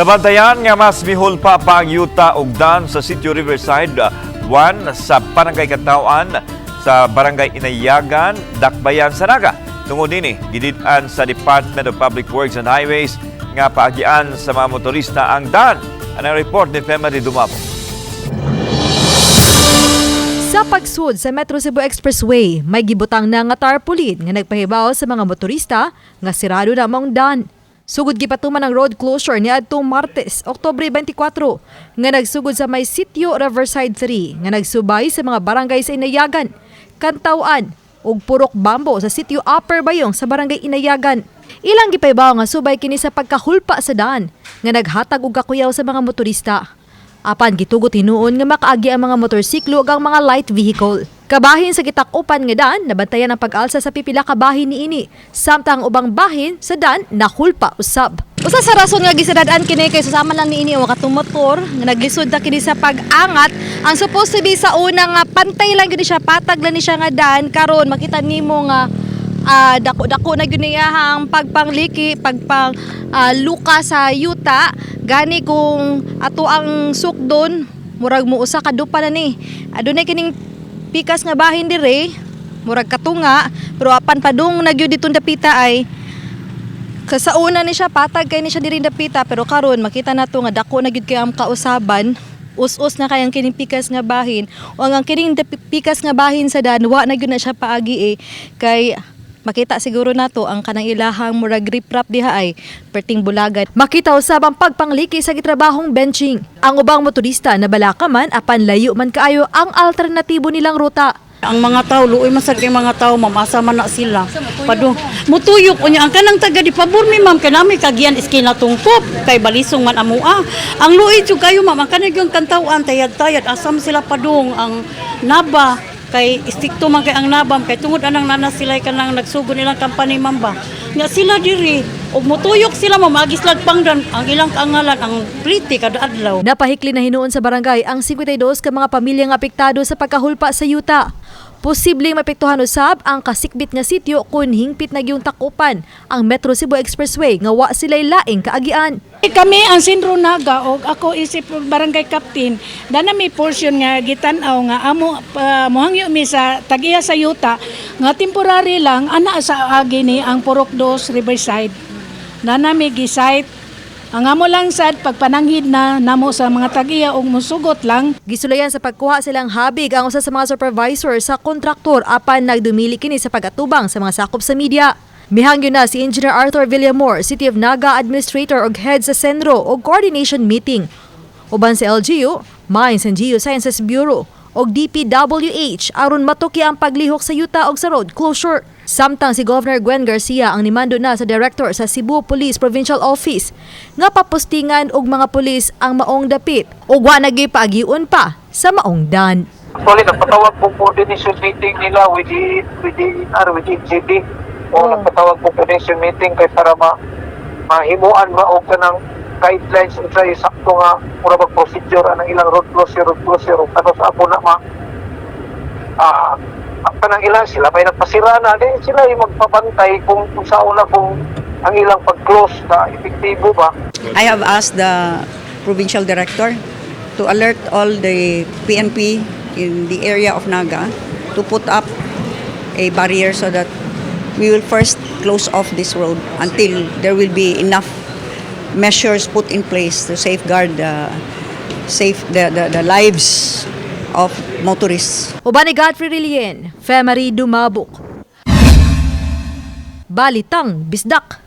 Nabantayan nga mas mihulpa pa ang yuta ug dan sa Sitio Riverside 1 sa Barangay Cantawan sa Barangay Inayagan, Dakbayan sa Naga. Tungod nini, gidid-an sa Department of Public Works and Highways nga paagian sa mga motorista ang dan. Ang report ni Femary Dumabo. Sa pagsud sa Metro Cebu Expressway, may gibutang na nga tarpaulin nga nagpahibaw sa mga motorista nga sirado na maong dan. Sugod gipatuman ang road closure ni adtong Martes, Oktubre 24, nga nagsugod sa may Sitio Riverside 3 nga nagsubay sa mga barangay sa Inayagan, Cantawan ug Purok Bambo sa Sitio Upper Bayong sa Barangay Inayagan. Ilang gipahibaw nga subay kini sa pagkahulpa sa daan nga naghatag og kakuyaw sa mga motorista. Apan gitugot hinuon nga makaagi ang mga motorsiklo ug ang mga light vehicle. Kabahin sa gitakupan nga daan, nabantayan ang pag-alsa sa pipila ka bahin niini, samtang ang ubang bahin sa daan nahulpa usab. Usa sa rason nga gisaradaan kini kay susama lang niini ang katong motor nga naglisod na kini sa pag-angat. Ang supposed to be sa una nga pantay lang gyud ni siya, patag lang ni siya nga daan, karon makita nimo nga dako-dako na gyud niya ang pagpangliki, pagpang luka sa yuta. Gani kung ato ang sukdon, murag mo usa ka dupa na ni. Adunay kining pikas nga bahin dire, murag katunga, pero apan padung na gyud ditong dapita ay sa una ni siya patag kay ni siya diri dapita, pero karon makita nato nga dako na gyud kay ang kausaban, us-us na kayang kining pikas nga bahin o ang kining pikas nga bahin sa dan wa na gyud na siya paagi eh, kay makita siguro nato ang kanang ilahang murag riprap diha ay perting bulagan. Makita usab ang pagpangliki sa gitrabahong benching. Ang ubang motorista nabalaka man, apan layo man kaayo ang alternatibo nilang ruta. Ang mga tao, luoy man sad kay mga tao, ma'am, asa man na sila. Padung mutuyok unya ang kanang taga di pabor mi, ma'am, kay nami kagian iskina tungkop kay balisong man amoa. Ang luoy jud kayo, ma'am, ang kanang yung Cantawan tayad-tayad asam sila padung ang Naba kay istikto man kay ang nabam kay tungod anang nana sila kanang nagsugod nilang company, ma'am, ba. Nga sila diri og mutuyok sila, ma'am, agi sila pangdan ang ilang kaangalan ang pretty kada adlaw. Napahikli na hinuon sa barangay ang 52 ka mga pamilyang apektado sa pagkahulpa sa yuta. Posibleng maapektuhan usab ang kasikbit nga sityo kung hingpit na gyung takupan ang Metro Cebu Expressway nga wa sila'y laing kaagian. Kami ang Cenro Naga og ako isip barangay captain, dana may portion nga gitan-aw nga amo mohangyo mi sa tag-iya sa yuta nga temporary lang ana sa agi ni ang Purok Dos Riverside. Nana mi gi-site ang amo lang sad pagpananghid na namo sa mga tag-iya og musugot lang. Gisulayan sa pagkuha silang habig ang usa sa mga supervisor sa kontraktor, apan nagdumili kini sa pag-atubang sa mga sakop sa media. Mihangyo na si Engineer Arthur Villamor, City of Naga Administrator og head sa Cenro og coordination meeting uban sa LGU, Mines and Geosciences Bureau og DPWH aron matuki ang paglihok sa yuta og sa road closure. Samtang si Governor Gwen Garcia ang nimando na sa director sa Cebu Police Provincial Office nga papostingan og mga pulis ang maong dapit ug wa na gyud paagion pa sa maong dan. Actually, nagpatawag po coordination meeting nila with the R, with the NGB. O nagpatawag po coordination meeting kay para mahimuan ba og kanang guidelines unsa sakto nga mura bag procedure anang ilang road closure ug ano sa apo na ma ang kanang ilang sila may nagpasira na di sila yung magpabantay kung sa una kung ang ilang pag-close na epektibo ba. I have asked the provincial director to alert all the PNP in the area of Naga to put up a barrier so that we will first close off this road until there will be enough measures put in place to safeguard the lives of motorists. Uban ni Godfrey Relien, Femary Dumabok. Balitang Bisdak.